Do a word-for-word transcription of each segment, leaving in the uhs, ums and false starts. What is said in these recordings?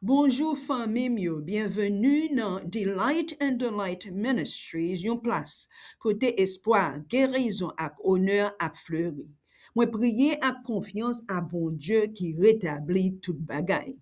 Bonjou fanmi m yo, byenveni nan Delight and Delight Ministries, yon plas kote espwa, gerizon ak onè ap fleri. Mwen priye ak konfyans a Bondye ki retabli tout bagay.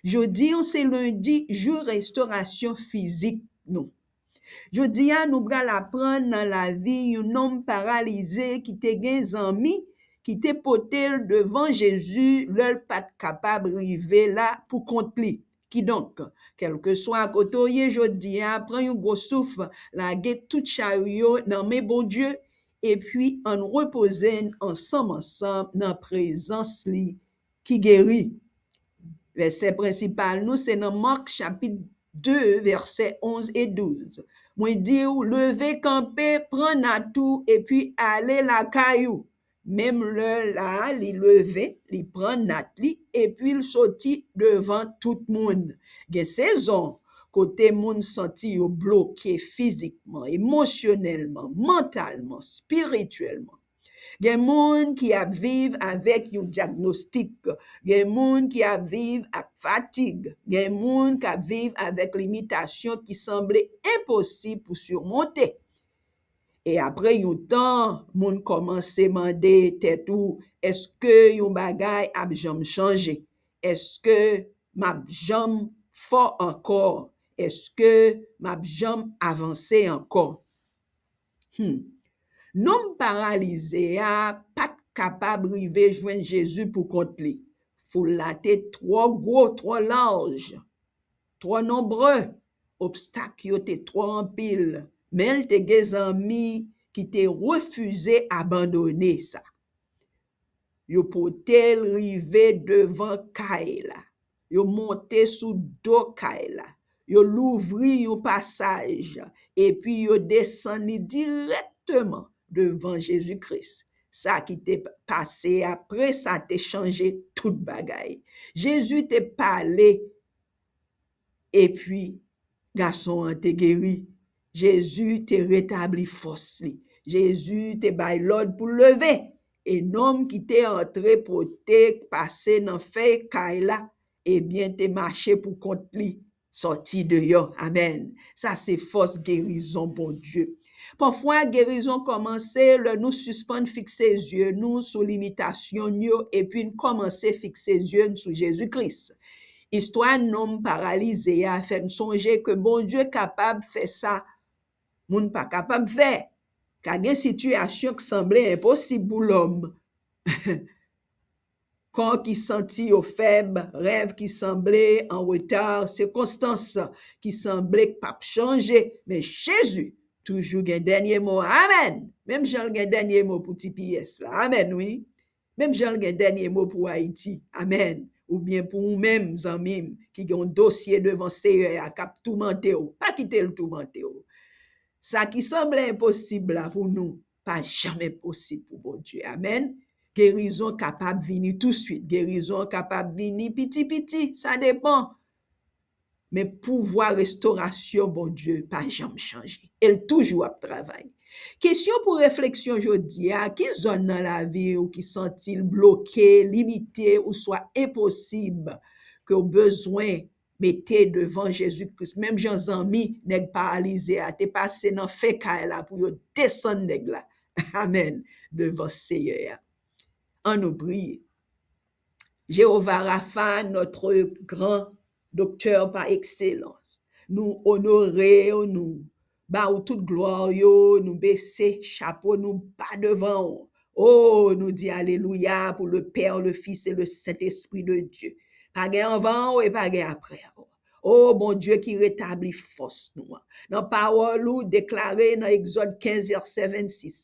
Jodi an se lendi, jou restorasyon fizik nou. Jodi a, nou pral aprann nan lavi yon nonm paralize ki te gen zanmi ki te pote l devan Jezi lè l pa t kapab rive la pou kont li. Kidonk, kèlkeswa kote w ye jodi a, pran yon gwo souf, lage tout chay ou yo nan men Bondye, epi ann repoze n ansanm ansanm nan prezans li ki geri. Vèsè prensipal nou se nan Mak chapit de, vèsè onz e douz. Mwen di w, leve kanpe, pran nat ou, epi ale lakay ou. Menm lè la, li leve, li pran nat li, epi l soti devan tout moun. Gen sezon kote moun santi yo bloke fizikman, emosyonèlman, mantalman, espirityèlman. Gen moun ki ap viv avèk yon dyagnostik, gen moun ki ap viv ak fatig, gen moun k ap viv avèk limitasyon ki sanble enposib pou simonte. E apre yon tan, moun kòmanse mande tèt ou, èske yon bagay ap janm chanje? Èske m ap janm fò ankò? Èske m ap janm avanse ankò? Hmm. Nonm paralize a pa t kapab rive jwenn Jezi pou kont li. Foul la te twò gwo, twò laj, twò nonbre. Obstak yo te twò anpil, men l te gen zanmi ki te refize abandone sa. Yo pote l rive devan kay la. Yo monte sou do kay la. Yo louvri yon pasaj, epi yo desann li dirèkteman devan Jezi Kris. Sa ki te pase apre sa te chanje tout bagay. Jezi te pale, epi gason an te geri. Jezi te retabli fòs li. Jezi te bay lòd pou l leve. E nonm ki te antre pote pase nan fèy kay la, ebyen, te mache pou kont li, sòti deyò. Amèn. Sa se fòs gerizon Bondye. Pafwa, gerizon kòmanse lè nou sispann fikse zye nou sou limitasyon n yo epi n kòmanse fikse zye n sou Jezi Kris. Istwa nonm paralize a fè n sonje ke Bondye kapab fè sa moun pa kapab fè. Ka gen sitiyasyon k sanble enposib pou lòm. Kò ki santi yo fèb, rèv ki sanble an reta, sikonstans ki sanble k p ap chanje, men Jezi toujou gen dènye mo a. Amèn! Menm jan l gen dènye mo pou T P S la. Amèn, wi. Menm jan l gen dènye mo pou Ayiti. Amèn. Oubyen pou ou menm, zanmi m, ki gen yon dosye devan Seyè a k ap toumante w. Pa kite l toumante w. Sa ki sanble enposib la pou nou, pa janm enposib pou Bondye. Amèn. Gerizon kapab vini touswit. Gerizon kapab vini piti piti. Sa depan. Men pouvwa restorasyon Bondye pa janm chanje. E l toujou ap travay. Kesyon pou refleksyon jodi a, ki zòn nan lavi w ki santi l bloke, limite, oswa enposib, ke w bezwen mete devan Jezi Kris? Menm jan zanmi nèg paralize a te pase nan fèy kay la pou yo desann nèg la. Amèn. Devan Seyè a. Ann nou priye. Jewova Rafa, notre grand docteur par excellence, nou onore w, nou ba ou tout glwa yo, nou bese chapo nou ba devan w. O, nou di alelouya pou le Père, le Fils et le Saint-Esprit de Dieu. Pa gen anvan w e pa gen apre w. O Bondye ki retabli fòs nou an. Nan pawòl ou deklare nan Egzòd kenz, vèsè vennsis,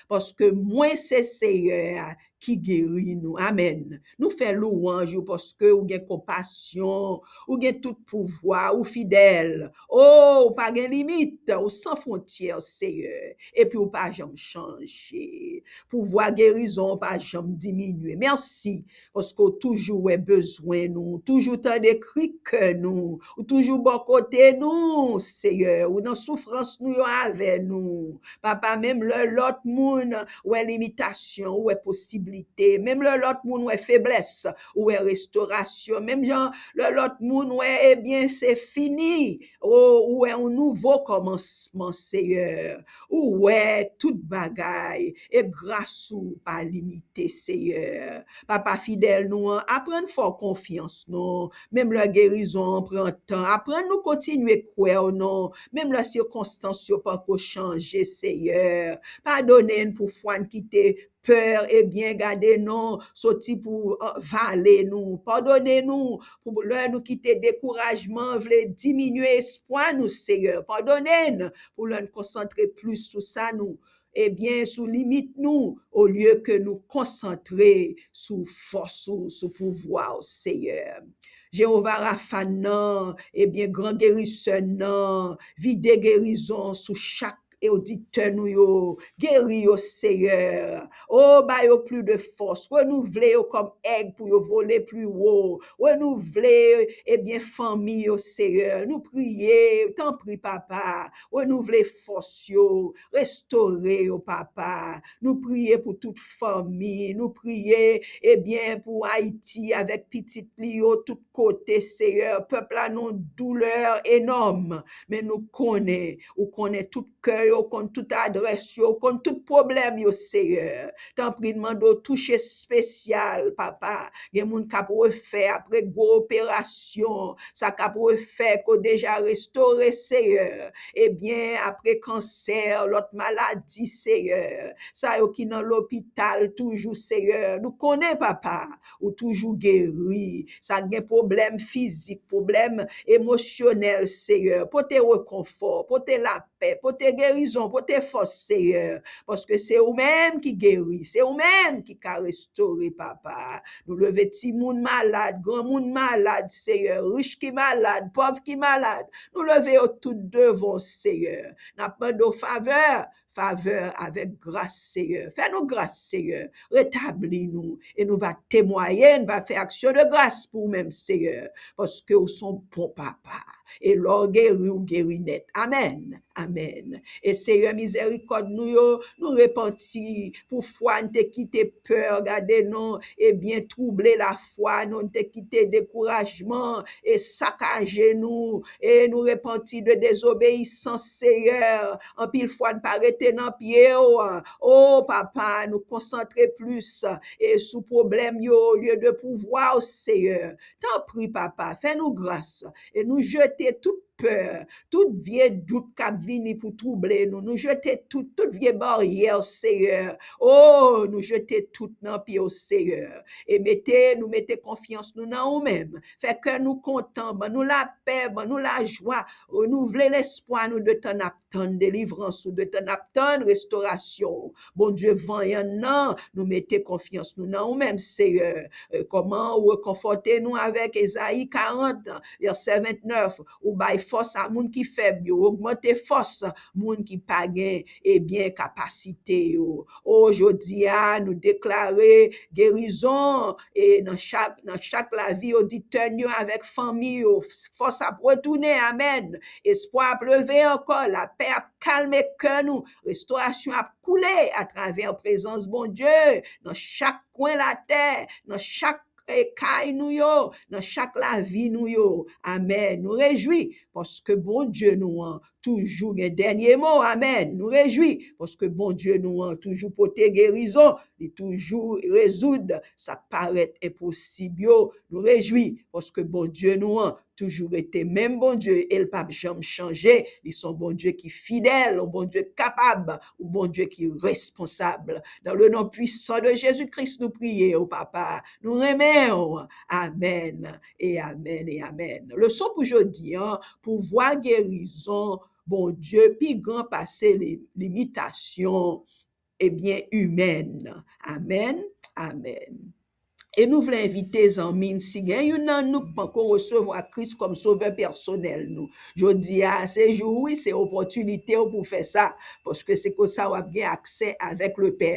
paske mwen se Seyè a ki geri nou. Amèn. Nou fè louwanj ou paske ou gen konpasyon, ou gen tout pouvwa, ou fidèl. O, ou pa gen limit, ou san fwontyè, Seyè. Epi ou pa janm chanje. Pouvwa gerizon ou pa janm diminye. Mèsi, paske ou toujou wè bezwen nou, ou toujou tande kri kè nou, ou toujou bò kote nou, Seyè, ou nan soufrans nou yo avè nou. Papa, menm lè lòt moun wè limitasyon, ou wè posiblite. posibilite. Menm lè lòt moun wè feblès, ou wè restorasyon. Menm jan lè lòt moun wè, ebyen, se fini, o, ou wè yon nouvo kòmansman, Seyè. Ou wè tout bagay, e gras ou pa limite, Seyè. Papa fidèl nou an, aprann fè w konfyans non. Menm lè gerizon an pran tan, aprann nou kontinye kwè w non. Menm lè sikonstans yo panko chanje, Seyè. Padone n pou fwa n kite pè, ebyen, gade non, soti pou, uh, vale nou. Padone nou pou lè nou kite dekourajman vle diminye espwa nou, Seyè. Padone n pou lè n konsantre plis sou sa nou, ebyen, sou limit nou, olye ke nou konsantre sou fòs ou, sou pouvwa w, Seyè. Jewova Rafa nan, ebyen, gran gerisè nan, vide gerizon sou chak oditè nou yo, geri yo, Seyè. O, ba yo plis de fòs, renouvle yo kòm èg pou yo vole pli wo, renouvle, ebyen, fanmi yo, Seyè. Nou priye, tanpri, Papa, renouvle fòs yo, restore yo, Papa. Nou priye pou tout fanmi, nou priye, ebyen, pou Ayiti avèk pitit li yo, tout kote, Seyè. Pèp la nan doulè enòm, men nou konnen, ou konnen tout kè yo, ou konn tout adrès yo, ou konn tout pwoblèm yo, Seyè. Tanpri, n mande w touche espesyal, Papa. Gen moun k ap refè apre gwo operasyon, sa k ap refè, ke w deja restore, Seyè. Ebyen, apre kansè, lòt maladi, Seyè. Sa yo ki nan lopital toujou, Seyè. Nou konnen, Papa, ou toujou geri. Sa k gen pwoblèm fizik, pwoblèm emosyonèl, Seyè. Pote rekonfò, pote lapè, pote gerizon, pote fòs, Seyè. Paske se ou menm ki geri, se ou menm ki ka restore, Papa. Nou leve timoun malad, granmoun malad, Seyè, rich ki malad, pòv ki malad. Nou leve yo tout devan w, Seyè. N ap mande w favè, favè avèk gras, Seyè. Fè nou gras, Seyè. Retabli nou. E nou va temwaye, nou va fè aksyon de gras pou ou menm, Seyè. Paske ou se yon bon papa. E lè w geri, ou geri nèt. Amèn. Amèn. E Seyè, mizèrikòd nou yo, nou repanti pou fwa n te kite pè, gade non, ebyen, twouble lafwa nou, n te kite dekourajman e sakaje nou. E nou repanti de dezobeyisans, Seyè. Anpil fwa n pa rete nan pye w. O, Papa, nou konsantre plis, e sou pwoblèm yo olye de pouvwa w, Seyè. Tanpri, Papa, fè nou gras e nou jete tout pè, tout vye dout k ap vini pou twouble nou. Nou jete tout, tout vye baryè, Seyè. O, nou jete tout nan pye w, Seyè. E mete, nou mete konfyans nou nan ou menm. Fè kè nou kontan, ban nou lapè, ban nou lajwa, renouvle lespwa nou de tan n ap tann delivrans ou, de tan n ap tann restorasyon ou. Bondye vanyan nan, nou mete konfyans nou nan ou menm, Seyè. E kòman ou rekonfòte nou avèk Ezayi karant, vèsè vennèf, ou bay fòs a moun ki fèb yo, ogmante fòs moun ki pa gen, ebyen, kapasite yo. O, jodi a, nou deklare gerizon, e nan chak, nan chak lavi oditè n yo avèk fanmi yo, fòs ap retounen, amèn. Espwa ap leve ankò, lapè ap kalme kè nou, restorasyon ap koule atravè prezans Bondye nan chak kwen latè, nan chak, e, kay nou yo, nan chak lavi nou yo. Amèn. Nou rejwi paske Bondye nou an toujou gen dènye mo. Amèn. Nou rejwi paske Bondye nou an toujou pote gerizon, li toujou rezoud sa k parèt enposib yo. Nou rejwi paske Bondye nou an toujou rete menm Bondye e l p ap janm chanje. Li se yon Bondye ki fidèl, yon Bondye kapab, yon Bondye ki responsab. Dans le nom puissant de Jésus-Christ, nou priye w, Papa. Nou renmen w. Amèn e amèn e amèn. Leson pou jodi a, pouvwa gerizon Bondye pi gran pase li, limitasyon, ebyen, imèn. Amèn, amèn. E nou vle envite zanmi n, si gen youn nan nou k panko resevwa Kris kòm Sovè pèsonèl nou, jodi a, se jou w, wi, se opòtinite w pou fè sa, paske se konsa w ap gen aksè avèk Lepè.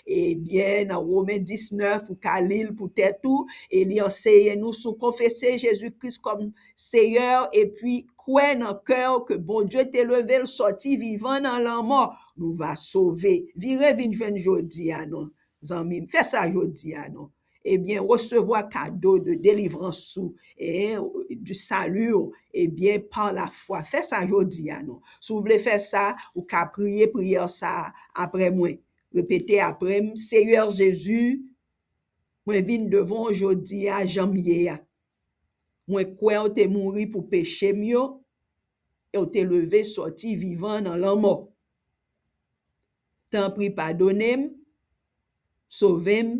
Ebyen, nan Women diznèf, ou ka li l pou tèt ou, e li anseye nou, si w konfese Jezi Kris kòm Seyè, epi kwè nan kè w ke Bondye te leve l sòti vivan nan lanmò, nou va sove. Vire vin jwenn jodi a, non. zanmi m. Fè sa jodi a non. Ebyen, resevwa kado de delivrans ou, e, du salut ou, ebyen, pa lafwa. Fè sa jodi a non. Si w vle fè sa, ou ka priye priyè sa a apre mwen. Repete apre m, Seyè Jezi, mwen vin devan w jodi a jan m ye a. Mwen kwè w te mouri pou peche m yo, e w te leve sòti vivan nan lanmò. Tanpri padone m, sove m,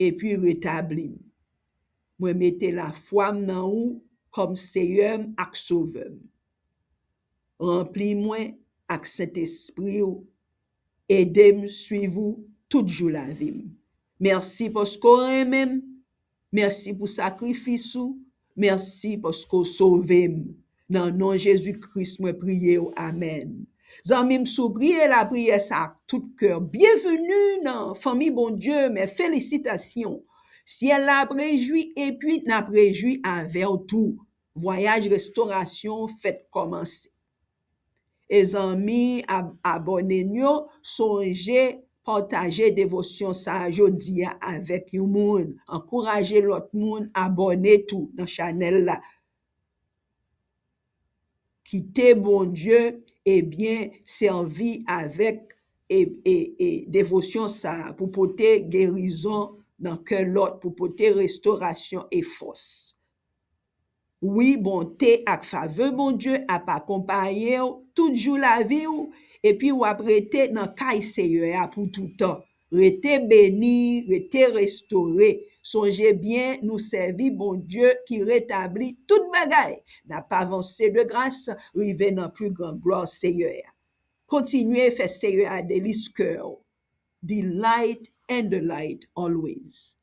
epi retabli m. Mwen mete lafwa m nan ou kòm Seyè m ak Sovè m. Ranpli mwen ak Sentespri w, ede m swiv ou tout jou lavi m. Mèsi paske w renmen m. Mèsi pou sakrifis ou. Mèsi paske w sove m. Nan non Jezi Kris mwen priye w. Amèn. Zanmi m, si w priye lapriyè sa ak tout kè w, byenveni nan fanmi Bondye, men felisitasyon. Syèl la ap rejwi epi n ap rejwi avè w tou. Vwayaj restorasyon w fèk kòmanse. E zanmi ab- abòne n yo, sonje pataje devosyon sa a jodi a avèk yon moun. Ankouraje lòt moun abòne tou nan chanèl la. Kite Bondye, ebyen, sèvi avèk e, e, e devosyon sa a pou pote gerizon nan kè lòt, pou pote restorasyon e fòs. Wi, bonte ak favè Bondye ap akonpaye w tout jou lavi w, epi w ap rete nan kay Seyè a pou toutan. Rete beni, rete restore. Sonje byen, nou sèvi Bondye ki retabli tout bagay. N ap avanse de gras, rive nan pli gran glwa Seyè a. Kontinye fè Seyè a delis kè w. Delight and delight always.